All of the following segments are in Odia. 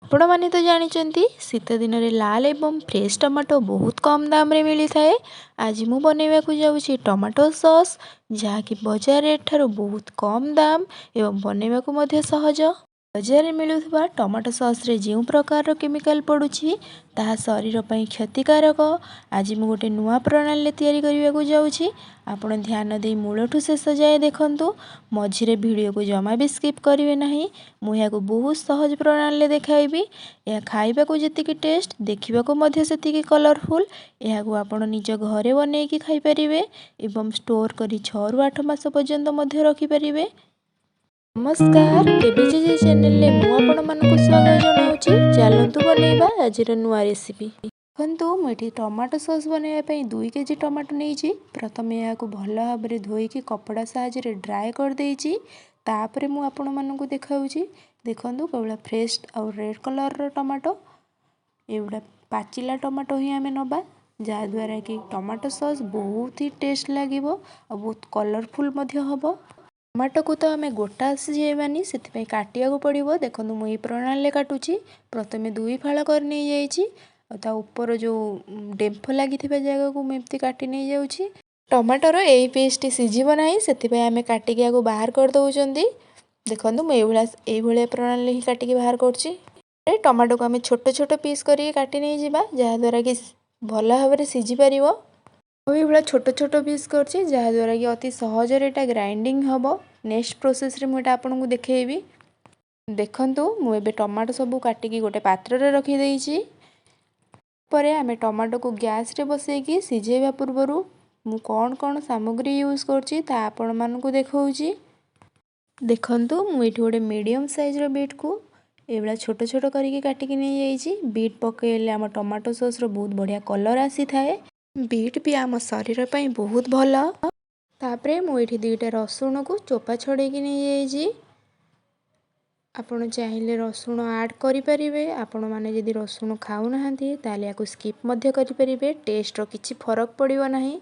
ଆପଣମାନେ ତ ଜାଣିଛନ୍ତି, ଶୀତ ଦିନରେ ଲାଲ ଏବଂ ଫ୍ରେଶ୍ ଟମାଟୋ ବହୁତ କମ୍ ଦାମରେ ମିଳିଥାଏ। ଆଜି ମୁଁ ବନେଇବାକୁ ଯାଉଛି ଟମାଟୋ ସସ୍, ଯାହାକି ବଜାର ରେଟ୍ ଠାରୁ ବହୁତ କମ୍ ଦାମ ଏବଂ ବନେଇବାକୁ ମଧ୍ୟ ସହଜ। ବଜାରରେ ମିଳୁଥିବା ଟମାଟୋ ସସ୍ରେ ଯେଉଁ ପ୍ରକାରର କେମିକାଲ ପଡ଼ୁଛି, ତାହା ଶରୀର ପାଇଁ କ୍ଷତିକାରକ। ଆଜି ମୁଁ ଗୋଟେ ନୂଆ ପ୍ରଣାଳୀରେ ତିଆରି କରିବାକୁ ଯାଉଛି। ଆପଣ ଧ୍ୟାନ ଦେଇ ମୂଳଠୁ ଶେଷ ଯାଏ ଦେଖନ୍ତୁ। ମଝିରେ ଭିଡ଼ିଓକୁ ଜମା ବି ସ୍କିପ୍ କରିବେ ନାହିଁ। ମୁଁ ଏହାକୁ ବହୁତ ସହଜ ପ୍ରଣାଳୀରେ ଦେଖାଇବି। ଏହା ଖାଇବାକୁ ଯେତିକି ଟେଷ୍ଟ, ଦେଖିବାକୁ ମଧ୍ୟ ସେତିକି କଲରଫୁଲ୍। ଏହାକୁ ଆପଣ ନିଜ ଘରେ ବନେଇକି ଖାଇପାରିବେ ଏବଂ ଷ୍ଟୋର୍ କରି 6ରୁ 8 ମାସ ପର୍ଯ୍ୟନ୍ତ ମଧ୍ୟ ରଖିପାରିବେ। ନମସ୍କାର, କେବିଜେଜେ ଚ୍ୟାନେଲରେ ମୁଁ ଆପଣମାନଙ୍କୁ ସ୍ୱାଗତ ଜଣାଉଛି। ଚାଲନ୍ତୁ ବନେଇବା ଆଜିର ନୂଆ ରେସିପି। ଦେଖନ୍ତୁ, ମୁଁ ଏଠି ଟମାଟୋ ସସ୍ ବନେଇବା ପାଇଁ 2 କେଜି ଟମାଟୋ ନେଇଛି। ପ୍ରଥମେ ଏହାକୁ ଭଲ ଭାବରେ ଧୋଇକି କପଡ଼ା ସାହାଯ୍ୟରେ ଡ୍ରାଏ କରିଦେଇଛି। ତାପରେ ମୁଁ ଆପଣମାନଙ୍କୁ ଦେଖାଉଛି। ଦେଖନ୍ତୁ, କେବଳ ଫ୍ରେଶ୍ ଆଉ ରେଡ଼୍ କଲର୍ର ଟମାଟୋ। ଏଗୁଡ଼ା ପାଚିଲା ଟମାଟୋ ହିଁ ଆମେ ନେବା, ଯାହାଦ୍ୱାରା କି ଟମାଟୋ ସସ୍ ବହୁତ ହି ଟେଷ୍ଟ ଲାଗିବ ଆଉ ବହୁତ କଲରଫୁଲ୍ ମଧ୍ୟ ହେବ। ଟମାଟୋକୁ ତ ଆମେ ଗୋଟା ସିଝେଇବାନି, ସେଥିପାଇଁ କାଟିବାକୁ ପଡ଼ିବ। ଦେଖନ୍ତୁ, ମୁଁ ଏଇ ପ୍ରଣାଳୀରେ କାଟୁଛି। ପ୍ରଥମେ ଦୁଇ ଫାଳ କରି ନେଇଯାଇଛି ଆଉ ତା ଉପର ଯେଉଁ ଡେମ୍ଫ ଲାଗିଥିବା ଜାଗାକୁ ମୁଁ ଏମିତି କାଟି ନେଇଯାଉଛି। ଟମାଟୋର ଏଇ ପିସ୍ଟି ସିଝିବ ନାହିଁ, ସେଥିପାଇଁ ଆମେ କାଟିକି ଆକୁ ବାହାର କରିଦେଉଛନ୍ତି। ଦେଖନ୍ତୁ, ମୁଁ ଏଇଭଳିଆ ପ୍ରଣାଳୀରେ ହିଁ କାଟିକି ବାହାର କରୁଛି। ଟମାଟୋକୁ ଆମେ ଛୋଟ ଛୋଟ ପିସ୍ କରିକି କାଟି ନେଇଯିବା, ଯାହାଦ୍ୱାରା କି ଭଲ ଭାବରେ ସିଝିପାରିବ। ମୁଁ ଏଇଭଳିଆ ଛୋଟ ଛୋଟ ପିସ୍ କରୁଛି, ଯାହାଦ୍ୱାରା କି ଅତି ସହଜରେ ଏଇଟା ଗ୍ରାଇଣ୍ଡିଙ୍ଗ ହେବ। ନେକ୍ସଟ ପ୍ରୋସେସ୍ରେ ମୁଁ ଏଇଟା ଆପଣଙ୍କୁ ଦେଖେଇବି। ଦେଖନ୍ତୁ, ମୁଁ ଏବେ ଟମାଟୋ ସବୁ କାଟିକି ଗୋଟେ ପାତ୍ରରେ ରଖିଦେଇଛି। ପରେ ଆମେ ଟମାଟୋକୁ ଗ୍ୟାସ୍ରେ ବସେଇକି ସିଝେଇବା ପୂର୍ବରୁ ମୁଁ କ'ଣ କ'ଣ ସାମଗ୍ରୀ ୟୁଜ୍ କରୁଛି, ତା ଆପଣମାନଙ୍କୁ ଦେଖାଉଛି। ଦେଖନ୍ତୁ, ମୁଁ ଏଇଠି ଗୋଟେ ମିଡ଼ିୟମ୍ ସାଇଜ୍ର ବିଟ୍କୁ ଏଇଭଳିଆ ଛୋଟ ଛୋଟ କରିକି କାଟିକି ନେଇଯାଇଛି। ବିଟ୍ ପକାଇଲେ ଆମ ଟମାଟୋ ସସ୍ର ବହୁତ ବଢ଼ିଆ କଲର୍ ଆସିଥାଏ। ବିଟ୍ ବି ଆମ ଶରୀର ପାଇଁ ବହୁତ ଭଲ। ତାପରେ ମୁଁ ଏଇଠି ଦୁଇଟା ରସୁଣକୁ ଚୋପା ଛଡ଼େଇକି ନେଇଯାଇଛି। ଆପଣ ଚାହିଁଲେ ରସୁଣ ଆଡ଼୍ କରିପାରିବେ। ଆପଣମାନେ ଯଦି ରସୁଣ ଖାଉନାହାନ୍ତି, ତାହେଲେ ୟାକୁ ସ୍କିପ୍ ମଧ୍ୟ କରିପାରିବେ। ଟେଷ୍ଟର କିଛି ଫରକ ପଡ଼ିବ ନାହିଁ।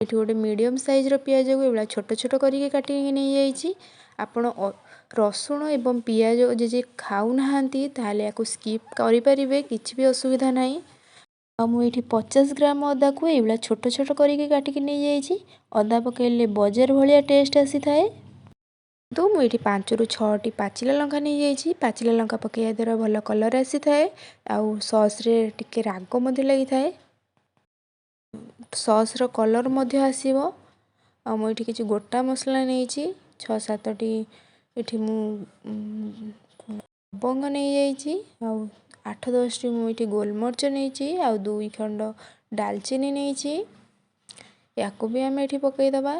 ଏଠି ଗୋଟେ ମିଡ଼ିୟମ୍ ସାଇଜ୍ର ପିଆଜକୁ ଏଇଭଳିଆ ଛୋଟ ଛୋଟ କରିକି କାଟିକି ନେଇଯାଇଛି। ଆପଣ ରସୁଣ ଏବଂ ପିଆଜ ଯଦି ଖାଉନାହାନ୍ତି, ତାହେଲେ ୟାକୁ ସ୍କିପ୍ କରିପାରିବେ, କିଛି ବି ଅସୁବିଧା ନାହିଁ। ଆଉ ମୁଁ ଏଇଠି 50 ଗ୍ରାମ ଅଦାକୁ ଏଇଭଳିଆ ଛୋଟ ଛୋଟ କରିକି କାଟିକି ନେଇଯାଇଛି। ଅଦା ପକାଇଲେ ବଜାର ଭଳିଆ ଟେଷ୍ଟ ଆସିଥାଏ। ତ ମୁଁ ଏଇଠି 5ରୁ 6ଟି ପାଚିଲା ଲଙ୍କା ନେଇଯାଇଛି। ପାଚିଲା ଲଙ୍କା ପକାଇବା ଦ୍ୱାରା ଭଲ କଲର୍ ଆସିଥାଏ ଆଉ ସସ୍ରେ ଟିକେ ରାଗ ମଧ୍ୟ ଲାଗିଥାଏ। ସସ୍ର କଲର୍ ମଧ୍ୟ ଆସିବ। ଆଉ ମୁଁ ଏଇଠି କିଛି ଗୋଟା ମସଲା ନେଇଛି, ଛଅ ସାତଟି। ଏଠି ମୁଁ ଲବଙ୍ଗ ନେଇଯାଇଛି ଆଉ 8-10ଟି ମୁଁ ଏଇଠି ଗୋଲମରିଚ ନେଇଛି ଆଉ ଦୁଇ ଖଣ୍ଡ ଡାଲଚିନି ନେଇଛି। ୟାକୁ ବି ଆମେ ଏଠି ପକାଇଦେବା।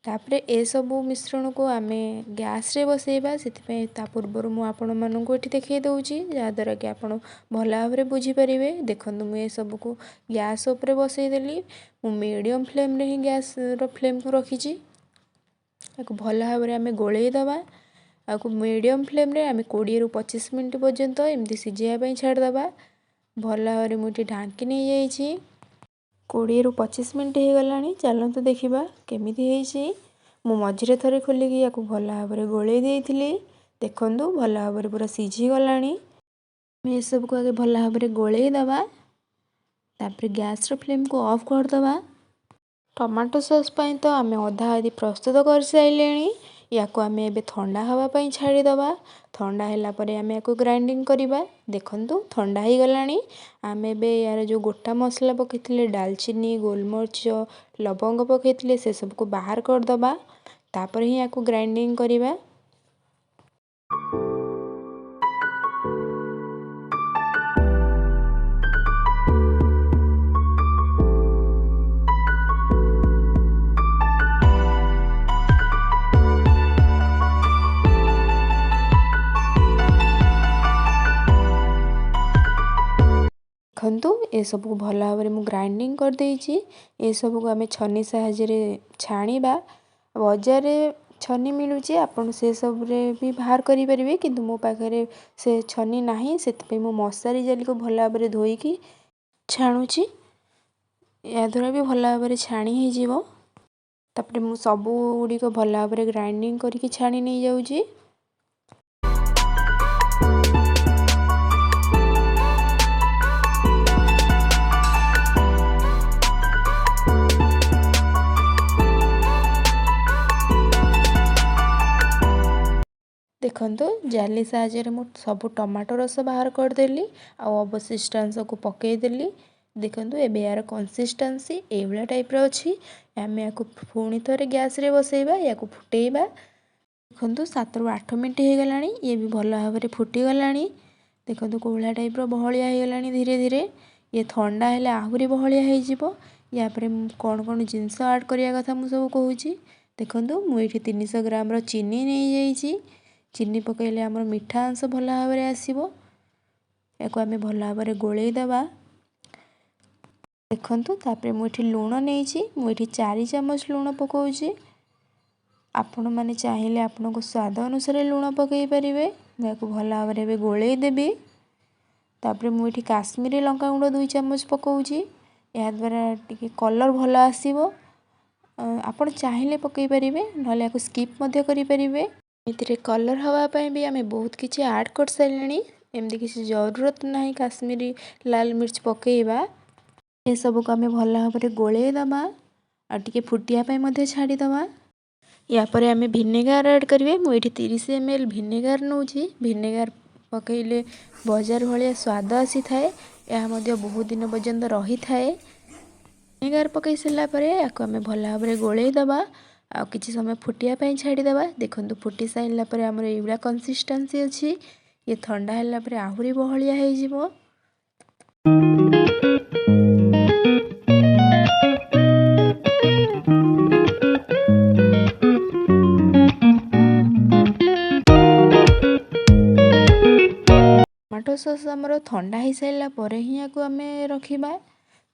ତାପରେ ଏସବୁ ମିଶ୍ରଣକୁ ଆମେ ଗ୍ୟାସ୍ରେ ବସେଇବା। ସେଥିପାଇଁ ତା ପୂର୍ବରୁ ମୁଁ ଆପଣମାନଙ୍କୁ ଏଠି ଦେଖାଇ ଦେଉଛି, ଯାହାଦ୍ୱାରା କି ଆପଣ ଭଲ ଭାବରେ ବୁଝିପାରିବେ। ଦେଖନ୍ତୁ, ମୁଁ ଏସବୁକୁ ଗ୍ୟାସ୍ ଉପରେ ବସେଇଦେଲି। ମୁଁ ମିଡ଼ିୟମ୍ ଫ୍ଲେମ୍ରେ ହିଁ ଗ୍ୟାସ୍ର ଫ୍ଲେମ୍କୁ ରଖିଛି। ତାକୁ ଭଲ ଭାବରେ ଆମେ ଗୋଳେଇ ଦେବା। ଆକୁ ମିଡ଼ିୟମ୍ ଫ୍ଲେମ୍ରେ ଆମେ 20ରୁ 25 ମିନିଟ୍ ପର୍ଯ୍ୟନ୍ତ ଏମିତି ସିଝେଇବା ପାଇଁ ଛାଡ଼ିଦେବା। ଭଲ ଭାବରେ ମୁଁ ଏଠି ଢାଙ୍କି ନେଇଯାଇଛି। 20ରୁ 25 ମିନିଟ୍ ହେଇଗଲାଣି। ଚାଲନ୍ତୁ ଦେଖିବା କେମିତି ହେଇଛି। ମୁଁ ମଝିରେ ଥରେ ଖୋଲିକି ୟାକୁ ଭଲ ଭାବରେ ଗୋଳେଇ ଦେଇଥିଲି। ଦେଖନ୍ତୁ, ଭଲ ଭାବରେ ପୁରା ସିଝିଗଲାଣି। ଆମେ ଏସବୁକୁ ଆଗେ ଭଲ ଭାବରେ ଗୋଳେଇ ଦେବା। ତାପରେ ଗ୍ୟାସ୍ର ଫ୍ଲେମ୍କୁ ଅଫ୍ କରିଦେବା। ଟମାଟୋ ସସ୍ ପାଇଁ ତ ଆମେ ଅଧା ଅଧି ପ୍ରସ୍ତୁତ କରିସାରିଲେଣି। ୟାକୁ ଆମେ ଏବେ ଥଣ୍ଡା ହେବା ପାଇଁ ଛାଡ଼ିଦେବା। ଥଣ୍ଡା ହେଲା ପରେ ଆମେ ୟାକୁ ଗ୍ରାଇଣ୍ଡିଙ୍ଗ କରିବା। ଦେଖନ୍ତୁ, ଥଣ୍ଡା ହେଇଗଲାଣି। ଆମେ ଏବେ ୟାର ଯେଉଁ ଗୋଟା ମସଲା ପକାଇଥିଲେ, ଡାଲଚିନି, ଗୋଲମରିଚ, ଲବଙ୍ଗ ପକାଇଥିଲେ, ସେସବୁକୁ ବାହାର କରିଦେବା। ତାପରେ ହିଁ ୟାକୁ ଗ୍ରାଇଣ୍ଡିଙ୍ଗ କରିବା। ଦେଖନ୍ତୁ, ଏସବୁକୁ ଭଲ ଭାବରେ ମୁଁ ଗ୍ରାଇଣ୍ଡିଙ୍ଗ କରିଦେଇଛି। ଏସବୁକୁ ଆମେ ଛନି ସାହାଯ୍ୟରେ ଛାଣିବା। ବଜାରରେ ଛନି ମିଳୁଛି, ଆପଣ ସେସବୁରେ ବି ବାହାର କରିପାରିବେ। କିନ୍ତୁ ମୋ ପାଖରେ ସେ ଛନି ନାହିଁ, ସେଥିପାଇଁ ମୁଁ ମଶାରୀ ଜାଲିକୁ ଭଲ ଭାବରେ ଧୋଇକି ଛାଣୁଛି। ଏହାଦ୍ୱାରା ବି ଭଲ ଭାବରେ ଛାଣି ହେଇଯିବ। ତାପରେ ମୁଁ ସବୁ ଗୁଡ଼ିକ ଭଲ ଭାବରେ ଗ୍ରାଇଣ୍ଡିଙ୍ଗ କରିକି ଛାଣି ନେଇଯାଉଛି। ଦେଖନ୍ତୁ, ଜାଲି ସାହାଯ୍ୟରେ ମୁଁ ସବୁ ଟମାଟୋ ରସ ବାହାର କରିଦେଲି ଆଉ ଅବଶିଷ୍ଟାଂଶକୁ ପକାଇଦେଲି। ଦେଖନ୍ତୁ, ଏବେ ଏହାର କନସିଷ୍ଟାନ୍ସି ଏଇଭଳିଆ ଟାଇପ୍ର ଅଛି। ଆମେ ୟାକୁ ପୁଣି ଥରେ ଗ୍ୟାସ୍ରେ ବସେଇବା, ୟାକୁ ଫୁଟେଇବା। ଦେଖନ୍ତୁ, 7ରୁ 8 ମିନିଟ୍ ହେଇଗଲାଣି। ଇଏ ବି ଭଲ ଭାବରେ ଫୁଟିଗଲାଣି। ଦେଖନ୍ତୁ, କେଉଁ ଭଳିଆ ଟାଇପ୍ର ବହଳିଆ ହେଇଗଲାଣି ଧୀରେ ଧୀରେ। ଇଏ ଥଣ୍ଡା ହେଲେ ଆହୁରି ବହଳିଆ ହେଇଯିବ। ୟା ପରେ ମୁଁ କ'ଣ କ'ଣ ଜିନିଷ ଆଡ଼୍ କରିବା କଥା ମୁଁ ସବୁ କହୁଛି। ଦେଖନ୍ତୁ, ମୁଁ ଏଇଠି 300 ଗ୍ରାମର ଚିନି ନେଇଯାଇଛି। ଚିନି ପକାଇଲେ ଆମର ମିଠା ଅଂଶ ଭଲ ଭାବରେ ଆସିବ। ୟାକୁ ଆମେ ଭଲ ଭାବରେ ଗୋଳେଇ ଦେବା। ଦେଖନ୍ତୁ, ତାପରେ ମୁଁ ଏଠି ଲୁଣ ନେଇଛି। ମୁଁ ଏଠି 4 ଚାମଚ ଲୁଣ ପକାଉଛି। ଆପଣମାନେ ଚାହିଁଲେ ଆପଣଙ୍କ ସ୍ୱାଦ ଅନୁସାରେ ଲୁଣ ପକାଇ ପାରିବେ। ମୁଁ ୟାକୁ ଭଲ ଭାବରେ ଏବେ ଗୋଳେଇ ଦେବି। ତାପରେ ମୁଁ ଏଠି କାଶ୍ମୀରୀ ଲଙ୍କାଗୁଣ୍ଡ 2 ଚାମଚ ପକାଉଛି। ଏହାଦ୍ୱାରା ଟିକେ କଲର୍ ଭଲ ଆସିବ। ଆପଣ ଚାହିଁଲେ ପକାଇ ପାରିବେ, ନହେଲେ ୟାକୁ ସ୍କିପ୍ ମଧ୍ୟ କରିପାରିବେ। ଏଥିରେ କଲର୍ ହେବା ପାଇଁ ବି ଆମେ ବହୁତ କିଛି ଆଡ଼୍ କରିସାରିଲେଣି। ଏମିତି କିଛି ଜରୁରତ ନାହିଁ କାଶ୍ମୀରୀ ଲାଲ ମିର୍ଚ୍ଚ ପକାଇବା। ଏସବୁକୁ ଆମେ ଭଲ ଭାବରେ ଗୋଳେଇ ଦେବା ଆଉ ଟିକେ ଫୁଟିବା ପାଇଁ ମଧ୍ୟ ଛାଡ଼ିଦେବା। ୟା ପରେ ଆମେ ଭିନେଗାର ଆଡ଼୍ କରିବେ। ମୁଁ ଏଠି 30 ml vinegar ନେଉଛି। ଭିନେଗାର ପକାଇଲେ ବଜାର ଭଳିଆ ସ୍ୱାଦ ଆସିଥାଏ। ଏହା ମଧ୍ୟ ବହୁତ ଦିନ ପର୍ଯ୍ୟନ୍ତ ରହିଥାଏ। ଭିନେଗାର ପକାଇ ସାରିଲା ପରେ ୟାକୁ ଆମେ ଭଲ ଭାବରେ ଗୋଳେଇ ଦେବା ଆଉ କିଛି ସମୟ ଫୁଟିବା ପାଇଁ ଛାଡ଼ିଦେବା। ଦେଖନ୍ତୁ, ଫୁଟି ସାରିଲା ପରେ ଆମର ଏଇଭଳିଆ କନସିଷ୍ଟାନ୍ସି ଅଛି। ଇଏ ଥଣ୍ଡା ହେଲା ପରେ ଆହୁରି ବହଳିଆ ହେଇଯିବ। ଟମାଟୋ ସସ୍ ଆମର ଥଣ୍ଡା ହେଇସାରିଲା ପରେ ହିଁ ୟାକୁ ଆମେ ରଖିବା।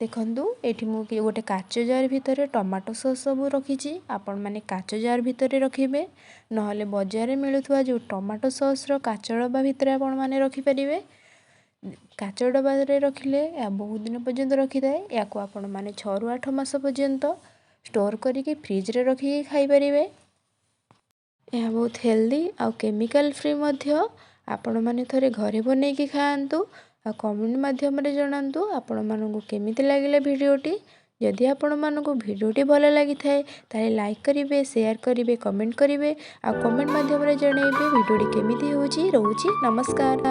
ଦେଖନ୍ତୁ, ଏଇଠି ମୁଁ ଗୋଟେ କାଚ ଜାର୍ ଭିତରେ ଟମାଟୋ ସସ୍ ସବୁ ରଖିଛି। ଆପଣମାନେ କାଚ ଜାର୍ ଭିତରେ ରଖିବେ, ନହେଲେ ବଜାରରେ ମିଳୁଥିବା ଯେଉଁ ଟମାଟୋ ସସ୍ର କାଚ ଡବା ଭିତରେ ଆପଣମାନେ ରଖିପାରିବେ। କାଚ ଡବାରେ ରଖିଲେ ଏହା ବହୁତ ଦିନ ପର୍ଯ୍ୟନ୍ତ ରଖିଥାଏ। ୟାକୁ ଆପଣମାନେ 6ରୁ 8 ମାସ ପର୍ଯ୍ୟନ୍ତ ଷ୍ଟୋର୍ କରିକି ଫ୍ରିଜରେ ରଖିକି ଖାଇପାରିବେ। ଏହା ବହୁତ ହେଲ୍ଦି ଆଉ କେମିକାଲ୍ ଫ୍ରି ମଧ୍ୟ। ଆପଣମାନେ ଥରେ ଘରେ ବନେଇକି ଖାଆନ୍ତୁ ଆଉ କମେଣ୍ଟ ମାଧ୍ୟମରେ ଜଣାନ୍ତୁ ଆପଣମାନଙ୍କୁ କେମିତି ଲାଗିଲା ଭିଡ଼ିଓଟି। ଯଦି ଆପଣମାନଙ୍କୁ ଭିଡ଼ିଓଟି ଭଲ ଲାଗିଥାଏ, ତାହେଲେ ଲାଇକ୍ କରିବେ, ସେୟାର କରିବେ, କମେଣ୍ଟ କରିବେ ଆଉ କମେଣ୍ଟ ମାଧ୍ୟମରେ ଜଣାଇବେ ଭିଡ଼ିଓଟି କେମିତି ହେଉଛି। ରହୁଛି, ନମସ୍କାର।